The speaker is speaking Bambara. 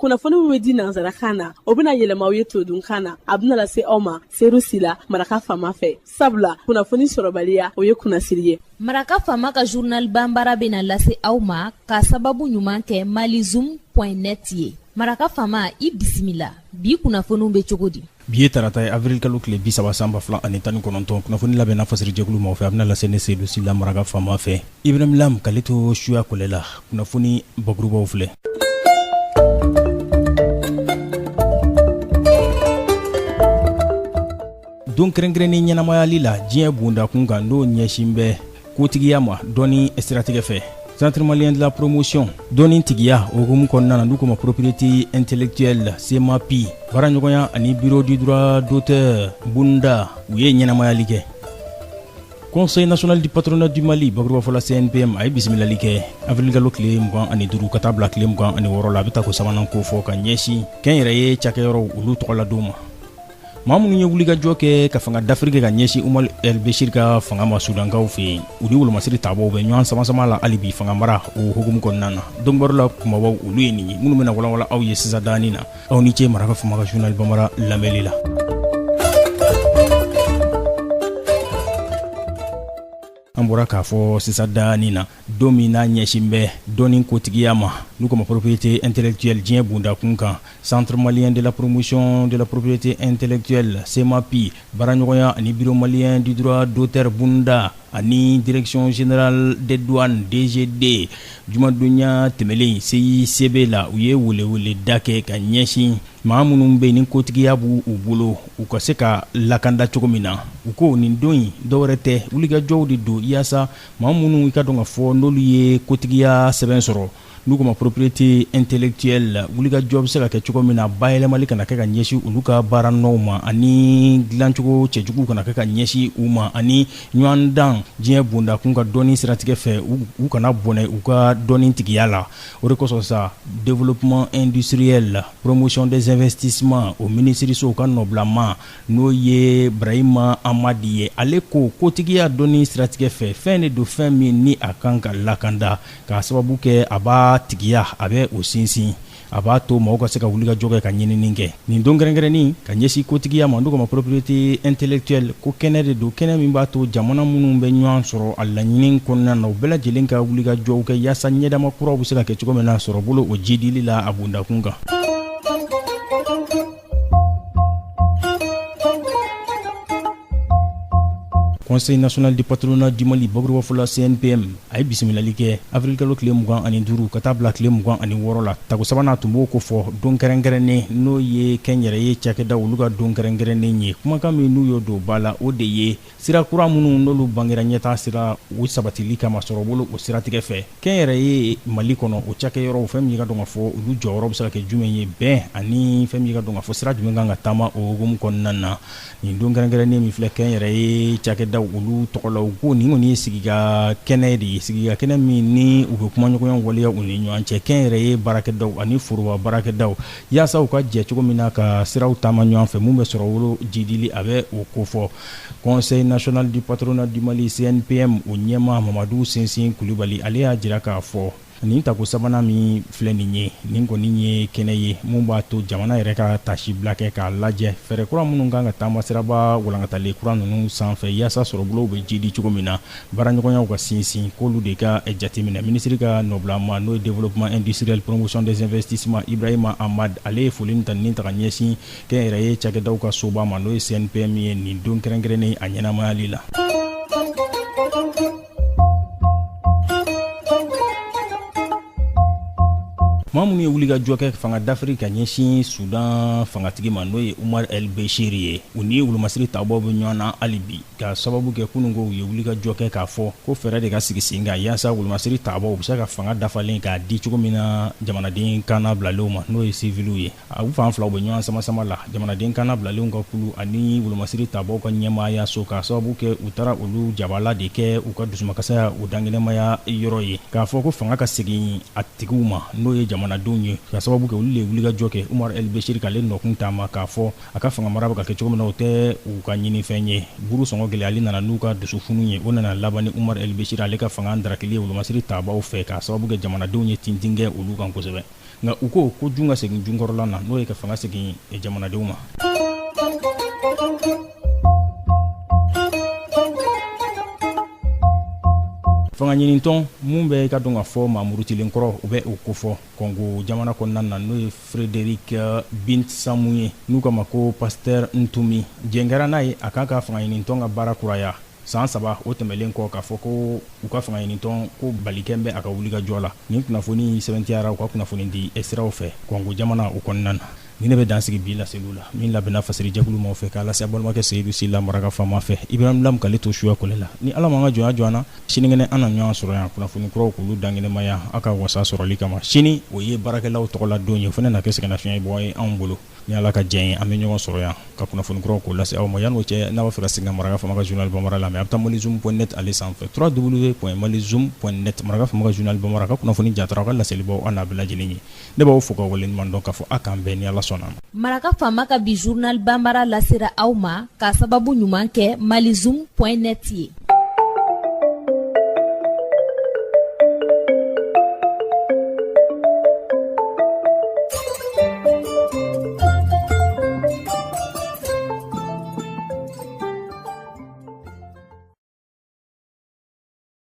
Kunnafoni min bɛ di nansarakan na, o bɛna yɛlɛma aw ye todunkan na. A bɛna lase aw ma Seyidu Sila, Maraka Faama fɛ. Sabula kunnafoni sɔrɔbaliya, o ye kunnasiri ye. Maraka Faama ka journal banbara bɛna lase aw ma ka sababu ɲuman kɛ malizoom point net ye. Maraka Faama, i bisimila. Bi kunnafoniw bɛ cogo di? Bi ye tarata ye, avril kalo tile 30 san 2019. Kunnafoni labɛnna fasirijɛkulu maaw fɛ, a bɛna lase ne Seyidu Sila, Maraka Faama fɛ. Ibrahim Lam k'ale to suya kɔlɛ la. Kunnafoni bakurubaw filɛ. Don kɛrɛnkɛrɛnnen ɲɛnamayali la diɲɛ bondakun kan, n'o ɲɛsin bɛ kotigiya ma dɔnni siratigɛ fɛ, Centre malien de la promotion dɔnni tigiya o hukumu kɔnɔna na, n'u k'o ma propriété intellectuelle, CMAPI, baaraɲɔgɔnya ani bureau du droit d'auteur Bunda, u ye ɲɛnamayali kɛ. Conseil national du patronat du Mali, bakurubafɔ la CNPM, a ye bisimilali kɛ avril kalo tile 25 ka taa bila tile 26 la. A bɛ tako sabanan kofɔ ka ɲɛsin kɛnyɛrɛye cakɛyɔrɔw olu tɔgɔladon ma. Maa minnu ye wulikajɔ kɛ ka fanga dafiri kɛ ka ɲɛsin Umar El Bashir ka fanga ma Sudankaw fɛ yen, u ni wolomasiri tabaw bɛ ɲɔgɔn samasama la hali bi fanga mara o hukumu kɔnɔna na. Donkibaru la kumabaw, olu ye nin ye minnu bɛna walawala aw ye sisan daani na. Aw ni ce Maraka Faama ka journal banbara lamɛnli la. An bɔra k'a fɔ sisan daani na, don min n'a ɲɛsin bɛ dɔnni kotigiya ma, n'u k'o ma propriété intellectuelle diɲɛ bondakun kan, Centre malien de la promotion de la propriété intellectuelle CMAPI, baaraɲɔgɔnya ani bureau malien du droit d'auteur Bunda ani direction générale des douanes DGD, jumadonya tɛmɛlen CICB la, u ye weleweleda kɛ ka ɲɛsin maa minnu bɛ ni kotigiya b'u u bolo, u ka se ka lakanda cogo min na. U ko nin don in dɔwɛrɛ tɛ, wulikajɔw de don yaasa maa minnu i ka dɔn ka fɔ n'olu ye kotigiya sɛbɛn sɔrɔ, n'u k'o ma propriété intellectuelle, wulikajɔ bɛ se ka kɛ cogo min na, bayɛlɛmali kana kɛ ka ɲɛsin olu ka baara nɔw ma, ani dilancogo cɛjugu kana kɛ ka ɲɛsin u ma, ani ɲɔgɔndan diɲɛ bondakun ka dɔnni siratigɛ fɛ, u kana bɔnɛ u ka dɔnni tigiya la. O de kosɔn sa, développement industriel, promotion des investissements, o minisiriso ka nɔbilama, n'o ye Ibrahima Amadi ye, ale ko kotigiya dɔnni siratigɛ fɛ, fɛn de don, fɛn min ni a kan ka lakanda, k'a sababu kɛ a b'a tigiya, a bɛ o sinsin, a b'a to maaw ka se ka wulikajɔ kɛ ka ɲinini kɛ. Nin don kɛrɛnkɛrɛnnin ka ɲɛsin kotigiya ma, n'u k'o ma propriété intellectuelle, ko kɛnɛ de don, kɛnɛ min b'a to jamana minnu bɛ ɲɔgɔn sɔrɔ a laɲini kɔnɔna na, u bɛɛ lajɛlen ka wulikajɔw kɛ yaasa ɲɛdama kuraw bɛ se ka kɛ cogo min na sɔrɔbolo o jidili la a bondakun kan. Conseil national du patronat du Mali, bakurubafɔ la CNPM, a ye bisimilali kɛ avril kalo tile 25 ka taa bila tile 26 la. Tako sabanan tun b'o kofɔ, don kɛrɛnkɛrɛnnen n'o ye kɛnyɛrɛye cakɛda olu ka don kɛrɛnkɛrɛnnen ye. Kumakan min n'u y'o don ba la, o de ye sira kura minnu n'olu bangera ɲɛtaa sira o sabatili kama sɔrɔbolo o siratigɛ fɛ kɛnyɛrɛye Mali kɔnɔ, o cakɛyɔrɔw, fɛn min ka dɔn ka fɔ olu jɔyɔrɔ bɛ se ka kɛ jumɛn ye bɛn ani fɛn min ka dɔn ka fɔ sira jumɛn kan ka taama o hukumu kɔnɔna na. Nin don kɛrɛnkɛrɛnnen min filɛ kɛnyɛrɛye cakɛdaw olu tɔgɔ la, u ko nin kɔni ye sigika kɛnɛ de ye, sigika kɛnɛ min ni u bɛ kumaɲɔgɔnya waleya u ni ɲɔgɔn cɛ, kɛnyɛrɛye baarakɛdaw ani foroba baarakɛdaw, yaasa u ka jɛ cogo min na ka siraw taama ɲɔgɔn fɛ mun bɛ sɔrɔbolo jidili, a bɛ o kofɔ. Conseil national du patronat du Mali CNPM, o ɲɛmaa Mamadu Sinsin Kulubali, ale y'a jira k'a fɔ nin tako sabanan min filɛ nin ye, nin kɔni ye kɛnɛ ye mun b'a to jamana yɛrɛ ka tasibila kɛ k'a lajɛ fɛɛrɛ kura minnu kan ka taama siraba walankatalen kura ninnu sanfɛ yaasa sɔrɔbolow bɛ jidi cogo min na, baaraɲɔgɔnyaw ka sinsin, k'olu de ka jateminɛ. Minisiri ka nɔbilama, n'o ye développement industriel, promotion des investissements, Ibrahima Amad, ale ye foli ni tanuni ta ka ɲɛsin kɛnyɛrɛye cakɛdaw ka soba ma, n'o ye CNPM ye, nin don kɛrɛnkɛrɛnnen a ɲɛnamayali la. Maa minnu ye wulikajɔ kɛ fanga dafiri ka ɲɛsin Sudan fangatigi ma, n'o ye Umar El Bashir ye, u ni wolomasiri tabaw bɛ ɲɔgɔn na hali bi, ka sababu kɛ kunun ko u ye wulikajɔ kɛ k'a fɔ ko fɛɛrɛ de ka sigi sen kan yaasa wolomasiri tabaw bɛ se ka fanga dafalen k'a di cogo min na jamanaden kannabilalenw ma, n'o ye siviliw ye. U fan filaw bɛ ɲɔgɔn sama-sama la, jamanaden kannabilalenw ka kulu ani wolomasiri tabaw ka ɲɛmaayaso, k'a sababu kɛ u taara olu jabala de kɛ u ka dusumakasaya o dankɛnɛmaya yɔrɔ ye, k'a fɔ ko fanga ka segin a tigiw ma, n'o ye jamanadenw ye, k'a sababu kɛ olu de ye wulikajɔ kɛ Umar El Bashir k'ale nɔkun taama, k'a fɔ a ka fanga mara bɛ ka kɛ cogo min na, o tɛ u ka ɲinifɛn ye. Buru sɔngɔ gɛlɛyali nana n'u ka dusufunu ye, o nana laban ni Umar El Bashir ale ka fanga darakili ye wolomasiri tabaw fɛ, k'a sababu kɛ jamanadenw ye tintin kɛ olu kan kosɛbɛ. Nka u ko ko jun ka segin junkɔrɔla na, n'o ye ka fanga segin jamanadenw ma. Fanga ɲinitɔn mun bɛ ka dɔn ka fɔ maa murutilen kɔrɔ, u bɛ o kofɔ Kɔngo jamana kɔnɔna na, n'o ye Frédéric Bintsamu ye, n'u k'a ma ko Pasteur Ntumi. Jɛn kɛra n'a ye a k'a ka fanga ɲinitɔn ka baara kuraya san 3 o tɛmɛlen kɔ, k'a fɔ ko u ka fanga ɲinitɔn ko balikɛn bɛ a ka wulikajɔ la. Nin kunnafoni sɛbɛntiyara u ka kunnafoni di siraw fɛ Kɔngo jamana o kɔnɔna na. Nin de bɛ dan sigi bi laseliw la min labɛnna fasirijɛkulu maaw fɛ k'a lase balimakɛ Seyidu Sila maraka faama fɛ, Ibrahim Lam k'ale to suya kɔlɛ la. Ni Ala m'an ka jɔnya jɔ an na, sinikɛnɛ an na ɲɔgɔn sɔrɔ yan kunnafoni kuraw k'olu dankɛnɛmaya aw ka wasa sɔrɔli kama. Sini o ye baarakɛlaw tɔgɔla don ye, o fana na kɛ sɛgɛnnafiɲɛ bɔ ye anw bolo. Ni Ala ka jɛn ye, an bɛ ɲɔgɔn sɔrɔ yan ka kunnafoni kuraw k'o lase aw ma. Yanni o cɛ, n'a b'a fɛ ka segin ka maraka faama ka journal bambara lamɛn, a bɛ taa malizoom point net ale sanfɛ, www point malizoom point net. Maraka faama ka journal bambara ka kunnafoni jatara, ka laselibaw an n'a bɛɛ lajɛlen ye. Ne b'aw fo ka waleɲuman dɔn k'a fɔ a k'an bɛn ni Ala sɔnna ma. Maraka faama ka bi journal bambara lasera aw ma k'a sababu ɲuman kɛ malizoom point net ye.